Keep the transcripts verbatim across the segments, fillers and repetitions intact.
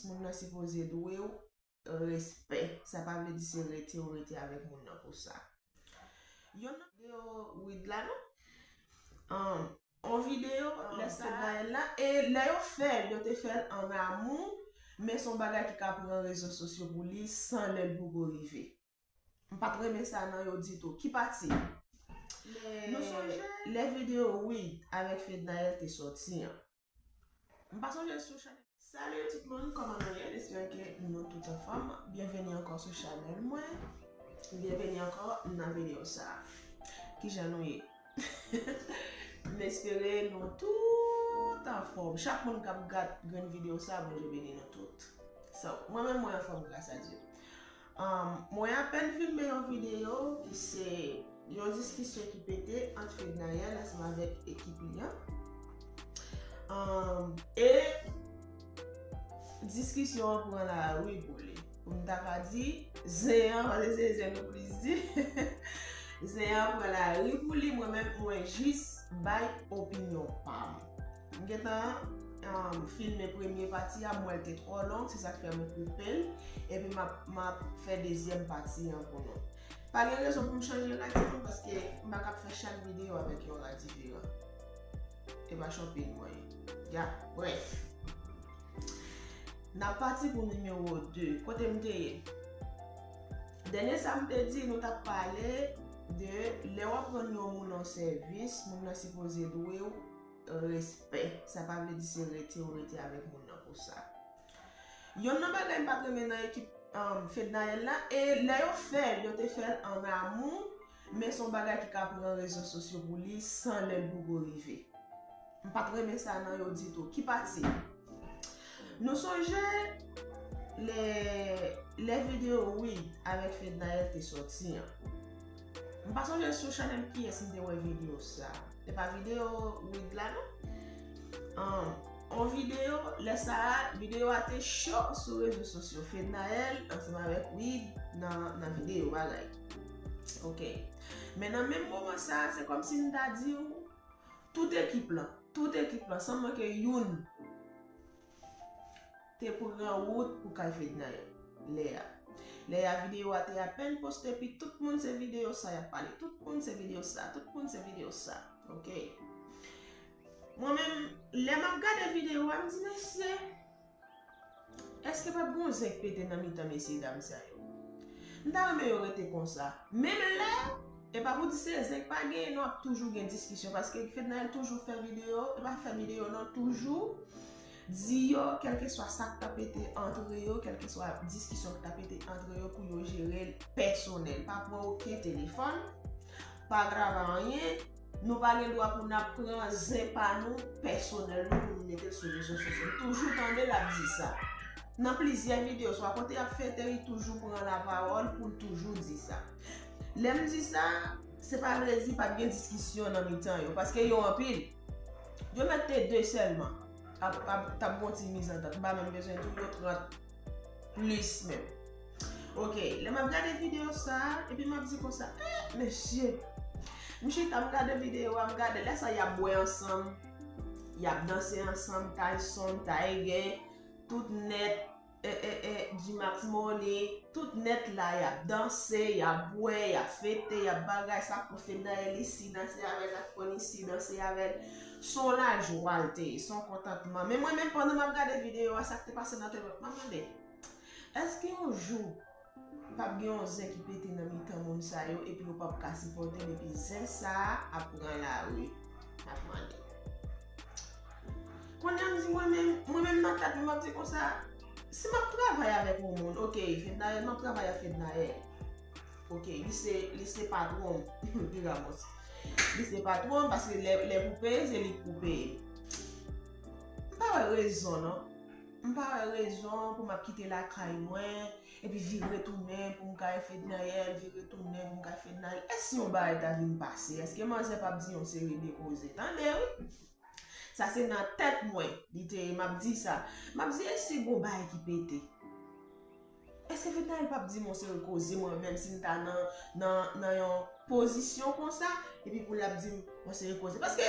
Moun nan sipoze dwe w respè. Sa pa vle di se rete ou rete avèk moun nan pou sa. Yon nan videyo Wid la non. Um, on videyo lè sa Fednaelle la, e lè yo fè l, yo te fè l an amou, men se yon bagay ki ka pran rezo sosyo pou li san lè l poko rive. M pa t renmen sa nan yo ditou. Ki pati? Nou sonje lè videyo Wid avèk Fednaelle te sòti an. M pa sonje sou chanèl. Salut tout moun, kòman nou ye? M espere ke nou tout anfòm. Byenveni ankò sou chanèl mwen. Byenveni ankò nan videyo sa. Kijan nou ye? M espere nou tout anfòm. Chak moun k ap gad grenn videyo sa, Bondye beni nou tout. So, mwen menm mwen anfòm gras a Dye. Um, mwen apèn filme yon videyo ki se yon diskisyon ki pete ant Fednaelle ansanm avèk ekip li an. Um, e diskisyon an pran lari pou li. Pou m ta ka di, zen an, paske se zen nou plis di. Zen an pran lari pou li, mwen menm mwen jis bay opinyon pa m. M gentan um, filme premye pati a, m wè l te twò long, se sa k fè m koupe l, epi m ap, m ap fè dezyèm pati an pou nou. Pa gen rezon pou m chanje rad sa non, paske m pa ka ap fè chak videyo avèk yon rad diferan. E pa chonpil mwen ye. Ya, brèf. N ap pati pou nimewo de. Kote m te ye? Dènye sa m te di, nou t ap pale de lè w ap rann yon moun yon sèvis, moun nan sipoze dwe w respè. Sa pa vle di se rete ou rete avèk moun nan pou sa. Yon nan bagay m pa t renmen nan ekip um, Fednaelle la, e lè yo fè l, yo te fè l an amou, men se yon bagay ki ka pran rezo sosyo pou li san lè l poko rive. M pa t renmen sa nan yo ditou. Ki pati? Nou sonje lè, lè videyo Wid avèk Fednaelle te sòti an. M pa sonje sou chanèl kiyès m te wè videyo sa. Se pa videyo Wid la non. An, on videyo, lè sa a, videyo a te cho sou rezo sosyo. Fednaelle ansanm avèk Wid nan, nan videyo bagay. Ok. Men nan menm moman sa a, se kòmsi m ta di w, tout ekip lan, tout ekip lan, san manke youn, te pran wout pou kay Fednaelle. Lè a. Lè a videyo a te apèn poste, epi tout moun se videyo sa y ap pale. Tout moun se videyo sa, tout moun se videyo sa. Ok. Mwen menm, lè m ap gade videyo a, m di, mesye, èske p ap gen yon zen k pete nan mitan mesye dam sa yo? M ta renmen yo rete konsa. Menm lè, e pa pou di se zen k pa genyen, non, ap toujou gen diskisyon, paske Fednaelle toujou fè videyo, e pa fè videyo, non, toujou di yo, kèlkeswa sa k ta pete antre yo, kèlkeswa diskisyon k ta pete antre yo, pou yo jere l pèsonèl. Pa pran okenn telefòn, pa grave anyen, nou pa gen dwa pou n ap pran zen pa nou pèsonèl nou pou nou mete l sou rezo sosyo. M toujou tande l ap di sa. Nan plizyè videyo, swa kote y ap fete, li toujou pran lapawòl pou l toujou di sa. Lè m di sa, se pa vle di p ap gen diskisyon nan mitan yo, paske yo anpil. Yo mèt te de sèlman. Ap, ap, t ap gon ti mizantant. M pa menm bezwen di w yo trant plis menm. Ok, lè m ap gade videyo sa, epi m ap di konsa, eh, mesye. M chita, m gade videyo a, m gade, lè sa y ap bwè ansanm, y ap danse ansanm, Tyson, Tiger, tout nèt, e, e, e, G-Max Money, tout nèt la, y ap danse, y ap bwè, y ap fete, y ap bagay, sa k pran Fednaelle isi, danse avè l, sa k pran l isi, danse avè l. Se yon lajwa l te ye, se yon kontantman. Men mwen menm, pandan m ap gade videyo a, sa k te pase nan tèt mwen, m ap mande, èske yon jou p ap gen yon zen ki pete nan mitan moun sa yo, epi yo p ap ka sipòte l, epi zen sa a ap pran lari? M ap mande. Kounye a m di mwen menm, mwen menm nan tèt mwen, m ap di konsa, si m ap travay avèk yon moun, ok, Fednaelle, m ap travay ak Fednaelle. Ok, li se, li se patwon m, Guy Ramos. Li se patwon m, paske lè, lè pou peye, se li k pou peye. M pa wè rezon, non. M pa wè rezon pou m ap kite lakay mwen, epi vire tounen pou m kay Fednaelle, vire tounen pou m kay Fednaelle. Èske yon bagay ta vin pase? Èske manzè p ap di yon seri de koze? Tande, wi. Sa se nan tèt mwen, li te ye, m ap di sa. M ap di, e si gon bagay ki pete? Èske Fednaelle p ap di m yon seri koze, mwen menm si m ta nan, nan, nan yon pozisyon konsa, epi pou l ap di m yon seri koze? Paske,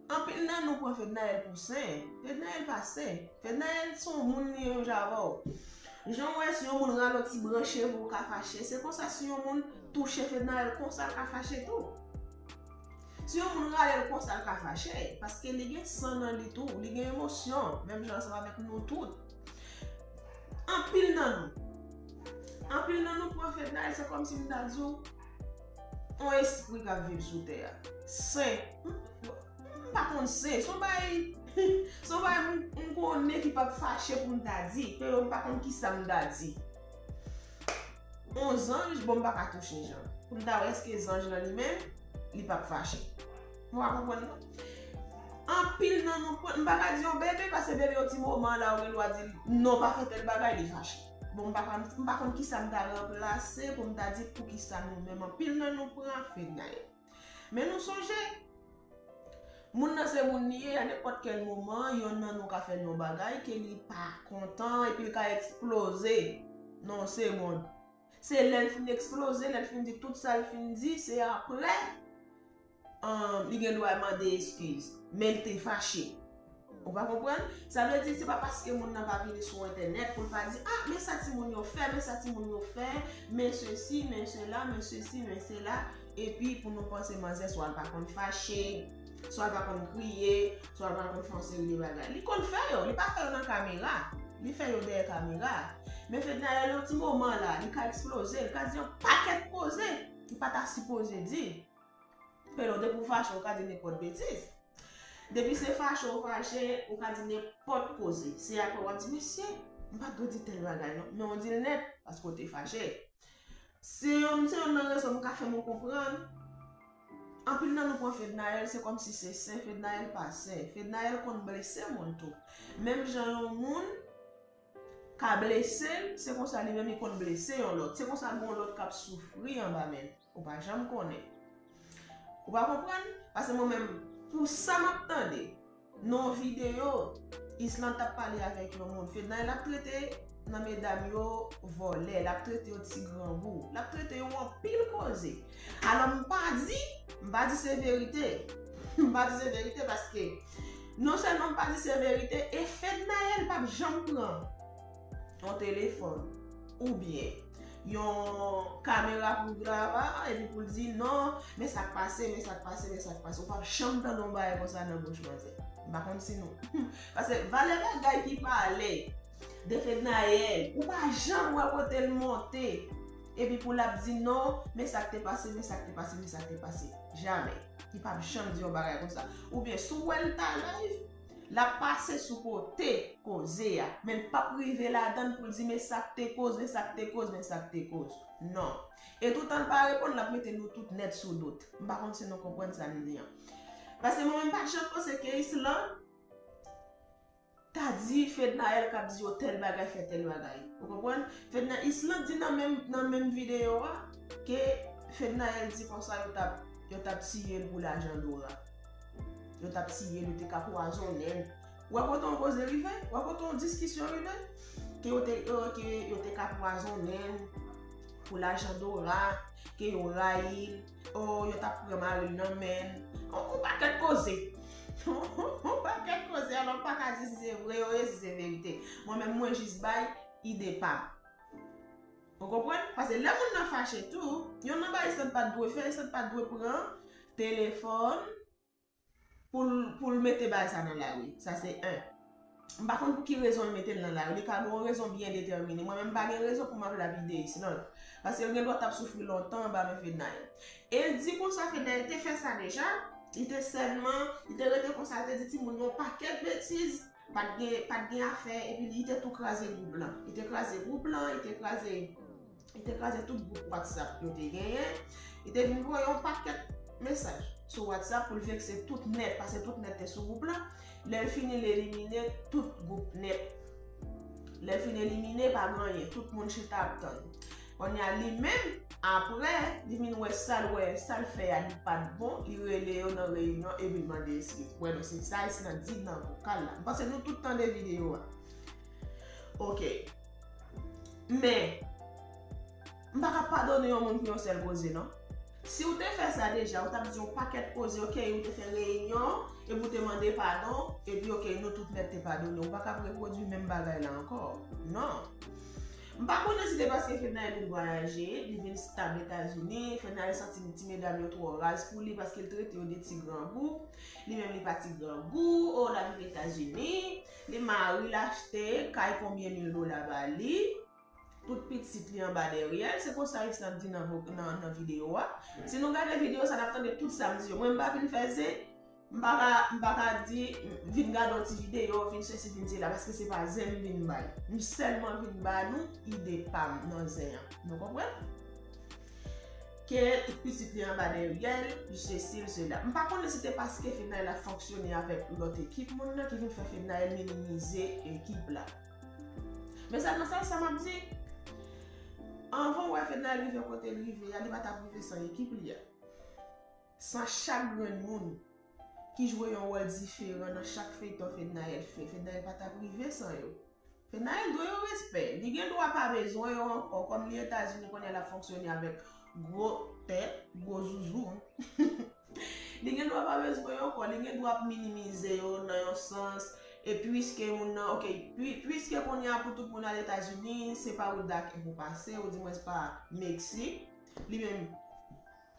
Anpil nan nou pran Fednaelle pou sen. Fednaelle pa sen. Fednaelle se yon moun li menm jan avè w. Jan w wè si yon moun rale yon ti branch cheve w ka fache, se konsa si yon moun touche Fednaelle konsa l ka fache tou. Si yon moun rale l konsa l ka fache, paske li gen san nan li tou, li gen emosyon, menm jan ansanm avèk nou tout. Anpil nan nou. Anpil nan nou pran Fednaelle, se kòmsi m ta di w, yon espri k ap viv sou tè a. Sen. M, m pa konn sen. Se yon bagay, se yon bagay m, m konnen ki p ap fache pou m ta di. Ke m pa konn kisa m ta di. Yon zanj, bon, m pa ka touche jan. Pou m ta wè èske zanj lan li menm, li p ap fache. Ou pa konprann non? Anpil nan nou pran, m pa ka di yon bebe, paske bebe yon ti moman la, ou gen dwa di l, non, pa fè tèl bagay, li fache. Bon, m pa ka, m pa konn kisa m ta ranplase pou m ta di poukisa nou menm, anpil nan nou pran Fednaelle. Men nou sonje, moun nan se moun li ye, a nenpòt kèl moman, yonn nan nou ka fè l yon bagay ke li pa kontan, epi l ka eksploze nan yon segonn. Se lè l fin eksploze, lè l fin di tout sa l fin di, se apre, um, li gen dwa mande eskiz. Men l te fache. Ou pa konprann? Sa vle di, se pa paske moun nan pa vini sou entènèt pou l pa di, ah, men sa timoun yo fè, men sa timoun yo fè, men sesi, men sela, men sesi, men sela. Epi pou nou panse manzè swa l pa konn fache, swa l pa konn kriye, swa l pa konn fè yon seri de bagay. Li konn fè yo, li pa fè yo nan kamera. Li fè yo dèyè kamera. Men Fednaelle yon ti moman la, li ka eksploze, li ka di yon pakèt koze li pa ta sipoze di. Pero depi w fache, ou ka di nenpòt betiz. Depi se fache ou fache, ou ka di nenpòt koze. Se apre w ap di, mesye, m pa t dwe di tèl bagay non. Men w di l nèt, paske w te fache. Se yonn, se yonn nan rezon m ka fè nou konprann. Anpil nan nou pran Fednaelle, se kòmsi se sen, Fednaelle pa sen. Fednaelle konn blese moun tou. Menm jan yon moun ka blese l, se konsa li menm li konn blese yon lòt. Se konsa gen yon lòt k ap soufri anba men l. Ou pa janm konnen. Ou pa konprann? Paske mwen menm, pou sa m ap tande, nan yon videyo, Islande t ap pale avèk yon moun. Fednaelle ap trete nan medam yo vòlè, l ap trete yo ti grangou, l ap trete yo anpil koze. Alò m pa di, m pa di se verite. M pa di se verite paske non sèlman m pa di se verite, e Fednaelle p ap janm pran yon telefòn oubyen yon kamera pou grava, epi pou l di, non, men sa k pase, men sa k pase, men sa k pase. Ou p ap janm tande yon bagay konsa nan bouch manzè. M pa konn si nou. Paske valè bagay ki pale de Fednaelle, ou pa janm wè kote l monte. Epi pou l ap di, non, men sa k te pase, men sa k te pase, men sa k te pase. Jamè. Li p ap janm di yon bagay konsa. Oubyen, si w wè l ta live, l ap pase sou kote koze a, men l p ap rive ladan l pou l di, men sa k te koz, men sa k te koz, men sa k te koz. Non. E toutan l pa reponn, l ap mete nou tout nèt sou dout. M pa konn si nou konprann sa m di an. Paske mwen menm, m pa t janm panse ke Islande ta di Fednaelle k ap di yo tèl bagay, fè tèl bagay. Ou konprann? Fedna, Islande di nan menm, nan menm videyo a, ke Fednaelle di konsa yo t ap, yo t ap tiye l pou lajan Dora. Yo t ap tiye l, yo te ka pwazonnen l. Ou wè kote yon koze rive? Ou wè kote yon diskisyon rive? Ke yo te, yo, ke yo te ka pwazonnen l pou lajan Dora, ke yo rayi l, o, yo t ap pran mari l nan men l. On, on pakèt koze. On pakèt koze, alò m pa ka di si se vre yo ye, si se verite. Mwen menm, mwen jis bay ide pa m. Ou konprann? Paske lè moun nan fache tou, yonn nan bagay Islande pa t dwe fè, Islande pa t dwe pran telefòn pou l, pou l mete bagay sa nan lari. Sa se en. M pa konn pou ki rezon l mete l nan lari. Li ka gen yon rezon byen detèmine. Mwen menm, m pa gen rezon pou m ap lapide Islande. Paske l gen dwa t ap soufri lontan anba men Fednaelle. E l di konsa Fednaelle te fè sa deja. Li te sèlman, li te rete konsa, li te di timoun yon pakèt betiz. Pa t gen, pa t gen afè, epi li te tou kraze gwoup lan. Li te kraze gwoup lan, li te kraze, li te kraze tout gwoup WhatsApp yo te genyen. Li te vin voye yon pakèt mesaj sou WhatsApp pou l vekse tout nèt, paske tout nèt te sou gwoup lan. Lè l fini, l elimine tout gwoup nèt. Lè l fin elimine, pa gen anyen. Tout moun chita ap tann. Kounye a, li menm, apre, li vin wè sa l wè, sa l fè a, li pa t bon, li rele yo nan reyinyon epi l mande eskiz. Wè, non, se sa Islande di nan vokal la. M panse nou tout tande videyo a. Oke. Men, m pa ka padone yon moun pou yon sèl koze, non. Si w te fè sa deja, ou t ap di yon pakèt koze, ok, ou te fè reyinyon, epi ou te mande padon, epi ok, nou tout nèt te padone. Ou pa ka ap repwodui menm bagay la ankò. Non. M pa konnen si te paske Fednaelle vin vwayaje, li vin stab Etazini, Fednaelle santi ti medam yo twò raz pou li paske l trete yo de ti grangou. Li menm li pa ti grangou, o, l ap viv Etazini, li mari l achte kay konbyen mil dola ba li. Tout pitit li anba dèyè l, se konsa Ixan di nan, nan, nan videyo a. Si nou gade videyo sa, n ap tande tout sa m di yo. Mwen, m pa vin fè zen, m pa ka, m pa ka di, vin gade yon ti videyo, vin sesi, vin sela, paske se pa zen m vin bay. M sèlman vin ba nou ide pa m nan zen an. Nou konprann? Ke tout pitit li anba dèyè l, sesi, sela. M pa konnen si te paske Fednaelle ap fonksyone avèk lòt ekip moun nan ki vin fè Fednaelle minimize ekip la. Mezanmi, sa, sa m ap di, anvan w wè Fednaelle rive kote l rive a, li pa t ap rive san ekip li a. San chak grenn moun ki jwe yon wòl diferan nan chak feyton Fednaelle fè. Fednaelle pa t ap rive san yo. Fednaelle dwe yo respè. Li gen dwa pa bezwen yo ankò, kòm li Etazini kounye a l ap fonksyone avèk gwo tèt, gwo zouzou. Li gen dwa pa bezwen yo ankò, li gen dwa ap minimize yo nan yon sans. E piske moun nan, ok, pi-, piske kounye a pou tout moun al Etazini, se pa Ouidah ke pou pase, ou di mwens pa Meksik. Li menm,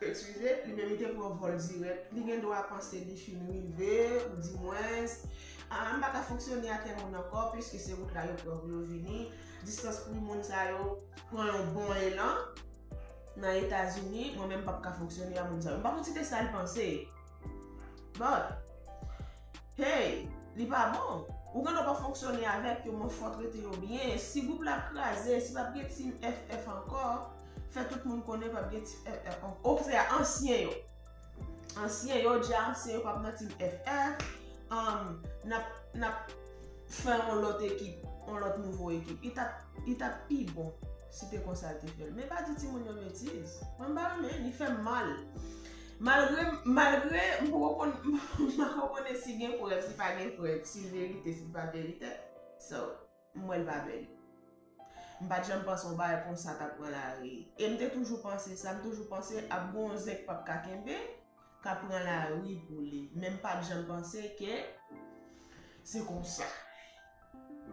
eskize, li menm li te pran vòl dirèk. Li gen dwa panse li fin rive, ou di mwens, ah, m pa ka fonksyone a tèl moun ankò, piske se wout la yo pran pou yo vini. Distans pou moun sa yo pran yon bon elan nan Etazini, mwen menm m p ap ka fonksyone a moun sa yo. M pa konn si te sa l panse. But, hey, li pa bon. Ou gen dwa pa fonksyone avèk yo, men fò w trete yo byen. Si gwoup la ap kraze, si p ap gen Team F F ankò, fè tout moun konnen p ap gen Team F F ankò. O kontrè, ansyen yo. Ansyen yo, dja ansyen yo p ap nan Team F F. Um, n ap, n ap fè yon lòt ekip, yon lòt nouvo ekip. Li t ap, li t ap pi bon si te konsa l te fè l. Men pa di timoun yo betiz. Mwen m pa renmen, li fè m mal. Malgre, malgre m poko konn, m poko konnen si gen prèv, si pa gen prèv, si verite, si pa verite. So, m wè l pa bèl. M pa t janm panse yon bagay konsa t ap pran lari. E m te toujou panse sa, m toujou panse ap gen yon zen k p ap ka kenbe, k ap pran lari pou li. Men m pa t janm panse ke se konsa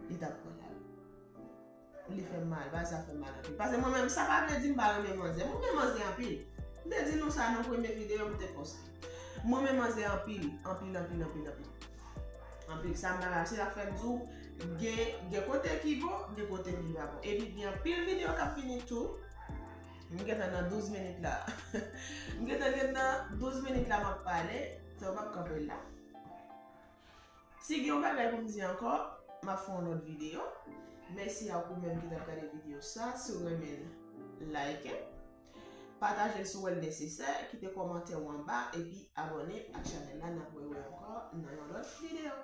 li t ap pran lari. Li fè m mal, bagay sa fè m mal anpil. Paske mwen menm, sa pa vle di m pa renmen manzè. Mwen renmen manzè anpil. M te di nou sa nan premye videyo, m te konsa. Mwen renmen manzè anpil, anpil, anpil, anpil, anpil. Anpil, sa m pa ka, se sa k fè m di w, gen, gen kote ki bon, gen kote ki pa bon. Epi gen anpil videyo k ap vini tou. M gentan nan douz minit la. M gentan, gentan douz minit la m ap pale. So, m ap kanpe la. Si gen yon bagay pou m di ankò, m ap fè yon lòt videyo. Mèsi a ou menm ki t ap gade videyo sa. Si w renmen l, like. Pataje l si w wè l nesesè. Kite kòmantè w anba. Epi abòne ak chanèl la. N ap rewè ankò nan yon lòt videyo.